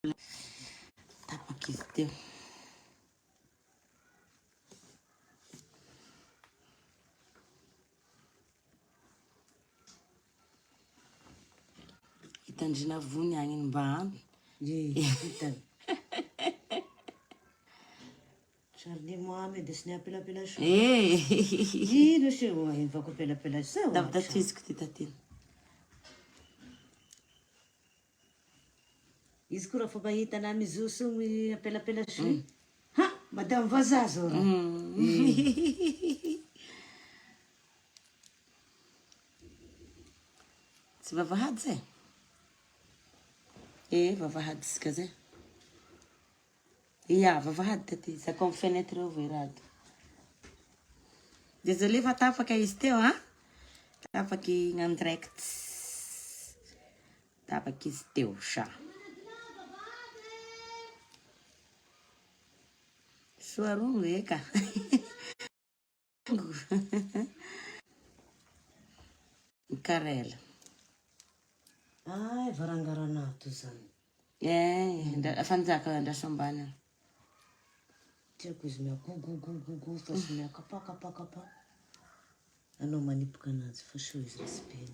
Tapaka izy teo. Hitandrina vony agny mba ampy. Hitany. Charlie Mohamed sy ny apelapela soa. Eh. Ino se o invako apelapela soa. Davida tohiziko ty taty. Izy koa raha fa mahita anah mizoso mi-apelapela soa. Ha! Madame vazaha zao raha. Tsy vavahady zay? Eh, vavahady isika zay. Ya, vavahady taty. Za comme fenêtre eo verado. Désolé fa tapaka izy teo a. Tapaky en direct. Tapaka izy teo sa. Soa rongo eka. Karel. Ay, varangaranato zany. Eh, fanjaka andraso ambany. Tiako izy miagogogogogo fa tsy miakapakapakapa. Anao manipoka anazy fa soa izy respect.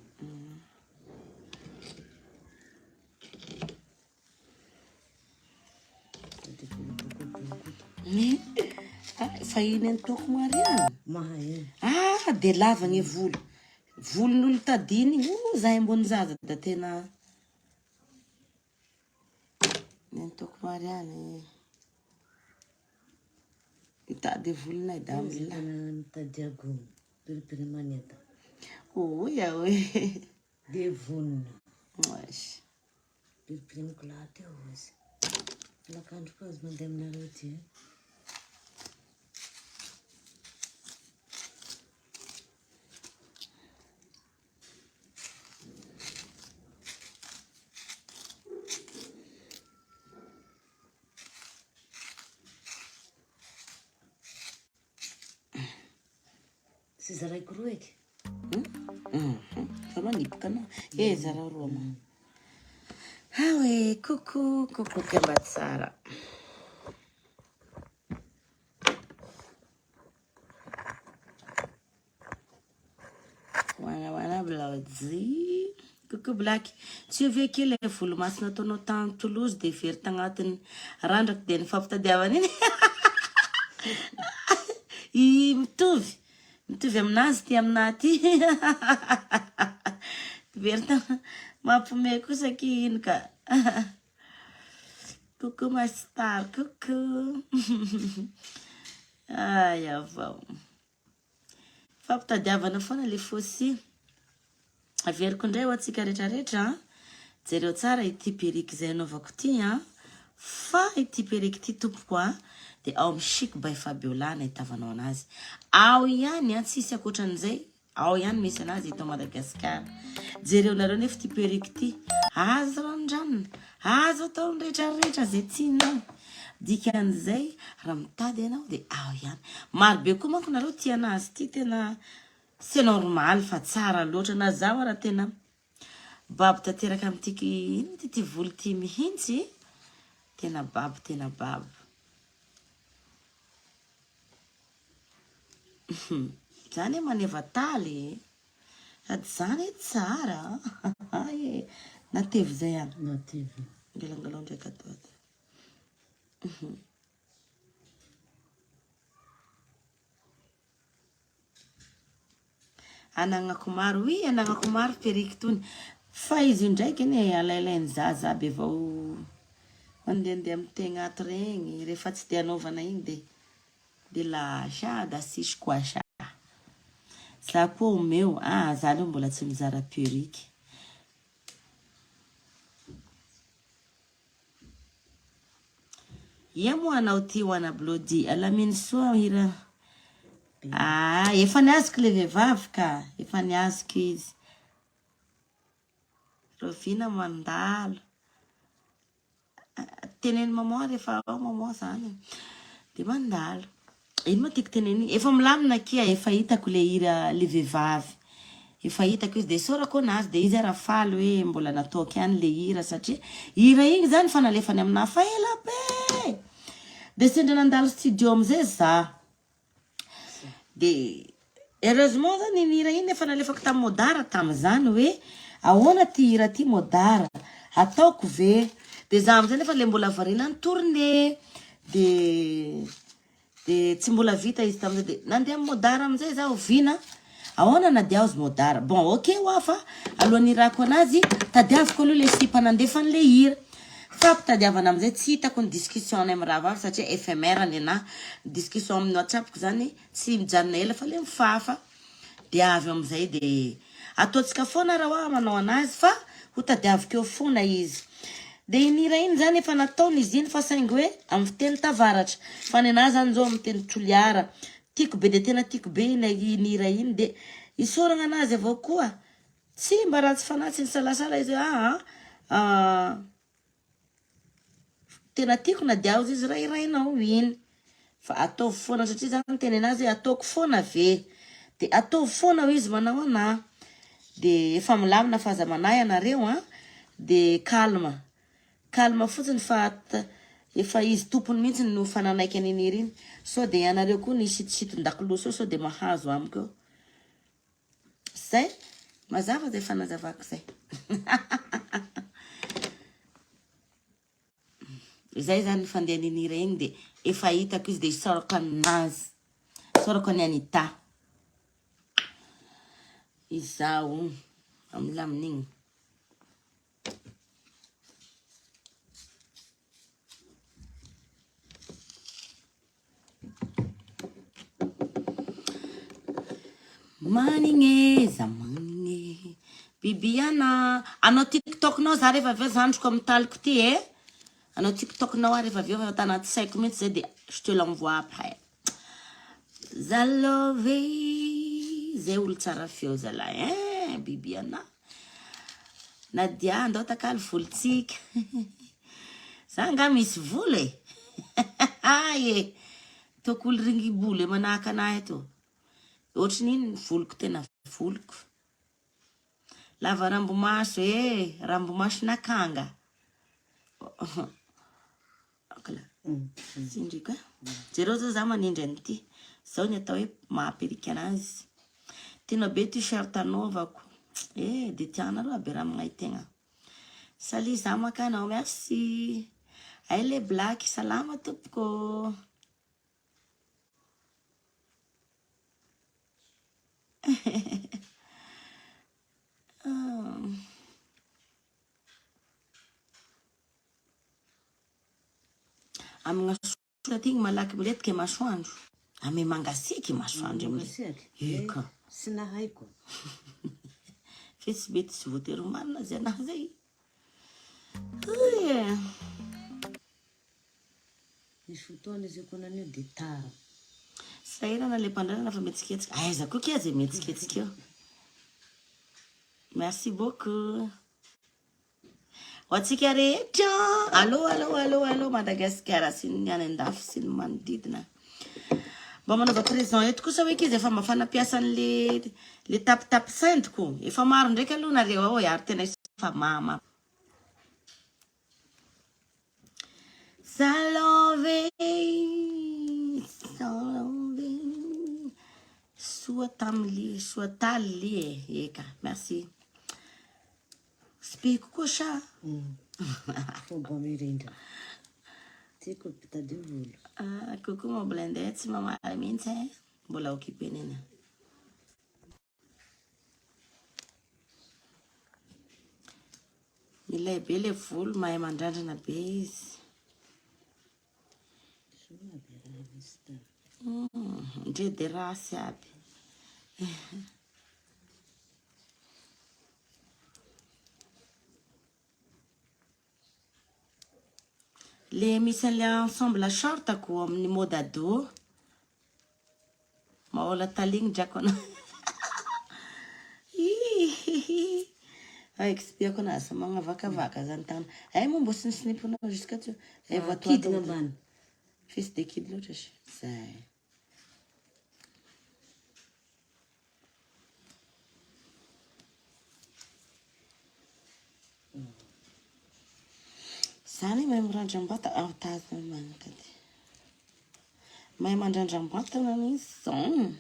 Fa iny antoko Mariana. Mahay. Ah, de lava ny volo. Volon'olo tadiny igny, oh, zahay ambony zaza da tena ny antoko Mariana. Mitady volonay da Izy mila. tena mitady agony. Piripiri maneta. Oy ah oe. De vonona. Wesh. Piripiri mikolà teo izy. Lakandro koa izy mandeha aminareo ty. eh. Tsy zaraiko roa eky. Fa manipoka anao. Eh, zarao roa ma. Ah ouais, coucou, coucou Kemba tsara. Wana wana blaozy. Coucou Black. Tsy io ve kely ilay volomaso nataonao tany Toulouse dia very tagnatin'ny randrako dia nifampitadiavana iny. I mitovy. Mitovy aminazy ty aminahy ty. Very tagna mampime kosa ki iny ka. Coucou ma star, coucou. Ay avao. Fampitadiavana foana le fosy. Averiko indray ho antsika rehetrarehetra. Jereo tsara ity perruque izay anaovako ity a. Fa ity perruque ity tompoko a dia ao amin'ny Chic by Fabiola no ahitavanao anazy. Ao ihany a, tsisy ankoatran'izay, ao ihany misy anazy eto Madagasikara. Jereo nareo nefa ity perruque ity. Azo ranondranona, azo atao ny rehetrarehetra izay tianao. Dikan'izay raha mitady ianao dia ao ihany. Maro be koa manko nareo tia anazy ity tena c'est normal fa tsara loatra na zaho ara tena babo tanteraka amin'ity ino ity ty volo ity mihitsy. Tena babo tena babo. Zany e maneva taly e. Sady zany e tsara. E natevy zay any. Natevy. Angalangalao ndraiky ato ato. Anagnako maro, oui, anagnako maro perruque tony. Fa izy io ndraiky anie alailain'ny zaza aby avao mandehandeha amin'ny tegna ato regny rehefa tsy de anaovana igny de de lasa da sisy koasa. Za koa omeo, ah za aloha mbola tsy mizara perruque. Ia moa anao ty ho Blody alamino soa hira. Ah, efa niazoko le vehivavy ka, efa niazoko izy. Rovina mandalo. Teneny maman rehefa ao maman zany. De mandalo. Ino moa tiako teneny? Efa milamina akia, efa hitako le hira le vehivavy. Efa hitako izy de isaorako anazy de izy ara faly hoe mbola nataoko ihany le hira satria hira igny zany fa nalefany aminahy fa ela be. De sendra nandalo studio amizay za. De heureusement zany iny hira iny efa nalefako tamin'i Modara tamin'izany hoe ahoana ty hira ty Modara ataoko ve? De za amizay nefa le mbola variana ny tournée de de tsy mbola vita izy tamin'izay de nandeha amin'ny Modara amizay za oviana ahoana Nadia ozy Modara bon ok hoa fa alohan'ny hirako anazy tadiaviko aloha le sipa nandefa an'le hira Fampitadiavana amin'izay tsy hitako ny discussion anay mirahavavy satria ephemer nenah, ny discussion amin'ny whatsapp-ko zany tsy mijanona ela fa le mifafa de avy eo amin'izay de ataontsika foana raha hoa manao anazy fa ho tadiaviko eo foana izy. De iny hira iny zany efa nataony izy iny fa saingy hoe amin'ny fiteny tavaratra fa nenah zany zao amin'ny teny toliara tiako be de tena tiako be iny hira iny de isaoragna anazy avao koa Tsy mba ratsy fanahy tsy nisalasala izy hoe aa ah, tena tiako na dia aoza izy raha irainao iny fa ataovy foana satria za niteny anazy hoe ataoko foana ve de ataovy foana hoy izy manao anah de efa milamina fa aza manahy ianareo an de calme calme fotsiny fa efa izy tompony mihitsy no efa nanaiky an'iny hira iny sao de ianareo koa nisitositon-dakolosy eo sao de mahazo amiko eo Zay, mazava zay fanazavako zay. Zay zany fandehan'iny hira iny de efa hitako izy de isaorako anazy. Isaorako an'i Anita. Izaho amin'ny lamin'igny. Manigne za manigne Bibiana anao tiktok nao za rehefa avy eo zandriko amin'ny taliko ty e anao tiktok nao aho rehefa avy eo fa tanaty saiko mihitsy zay de je te l'envoie après Zalove zay olo tsara feo zalahy hein Bibiana Nadia andao takalo volontsika Za nga misy vola e Hay e Ataoko olo ringim-bolo e manahaka anahy eto Ohatrin'ino ny voloko tena voloko Lava rambomaso e Rambomason'akanga Okla. Tsindriko e. Jereo zao za manindry an'ity. Zao ny atao hoe maha-perruque anazy. Tianao be t-shirt anaovako. Eh, de tianareo aby raha magnay tegna. Salut za maka anao, merci. Ay le black, salama tompoko. Amina soa ty malaky miletiky masoandro. Ame mangasiaky masoandro amle. Mangasiaky? Eka. Tsy nahaiko. Fe tsy mety tsy voatery ho marina zay anahy zay. Nisy fotoana izy koa nanio de tara. Sahirana le mpandrarana fa mihetsiketsika. Aiza koa kia zay mihetsiketsika eo. Merci beaucoup. Ho antsika rehetra, allo allo allo allo Madagasikara sy ny any andafy sy ny manodidina. Mba manaova présent eto kosa hoe ankizy efa mafana mpiasa an'le le tap tap send ko. Efa maro ndraiky aloha nareo ao e ary tena efa mama. Salove Salove Soa tamily soa taly e eka merci. Spiko koa sa? Fomba mirindra. Tiako mpitady volo. Ah, coucou mon blindé, tsy mamaly mihitsy eh. Mbola occupé nena. Milay be le volo, mahay mandrandrana be izy. Ndre de rasy aby. Le misy an'le ensemble short ko amin'ny mode ado. Mahola taligny drako ana. Ay, explique anazy fa magnavakavaka zany tany. Ay moa mbo sinisinimponao jusqu'à teo. Ay voatoato. Kidina ambany. Fils de kidy loatra sy. Zay. Zany mahay mirandram-batana, ah, tazana mankaty. Mahay mandrandram-batana mihitsy zao.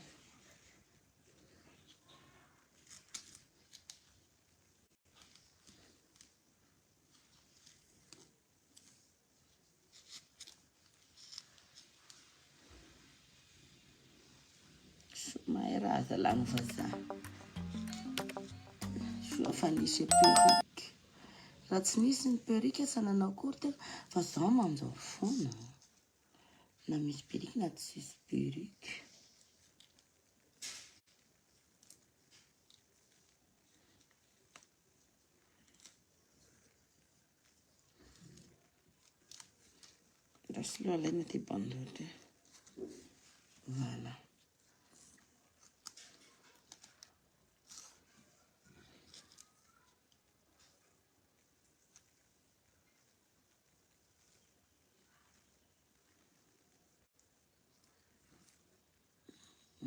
Mahay raha zalahy ny vazaha. Soa fa nisy perruque. Raha tsy nisy ny perruque asa nanao akory tena fa zaho manjao foana. Na misy perruque na tsisy perruque. Rasy aloha alaina ity bandeau ity. Voilà.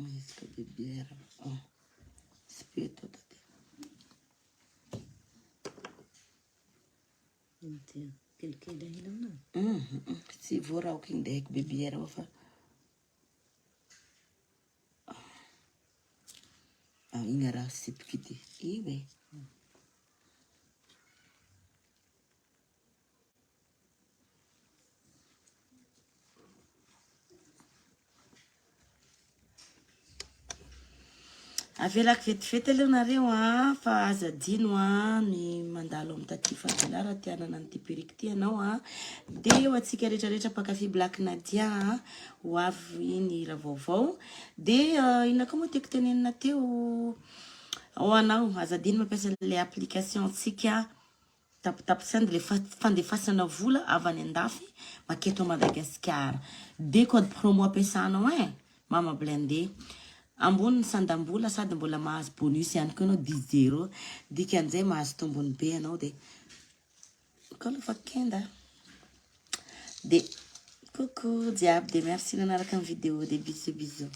Miezaka bibiera. Oh. Tsy be tota ty. Ino ty? Kelikely ahina aminazy? Mhm. Tsy voaraoka igny dia haiko bibiera ao fa Ah, igny raha sipiky ity. Io e. Avelako vetivety aloha nareo a, fa aza adino a ny mandalo amin'ny taty Fadila raha te hanana an'ity perruque ity ianao a. Dia eo antsika rehetrarehetra mpankafy Black Nadia a, ho avy ny hira vaovao. Dia inona koa moa tiako tenenina teo? Ho anao, aza adino mampiasa an'ilay application antsika Tapitapy send le fandefasana vola avy any andafy maketo Madagasikara. De code promo ampiasanao ein! Mama blindé. Ambony ny sandam-bola sady mbola mahazo bonus ihany koa ianao dix zero. Dikan'izay mahazo tombony be ianao de kalo fa kenda. De coucou jiaby de merci nanaraka ny vidéo de bisous bisous.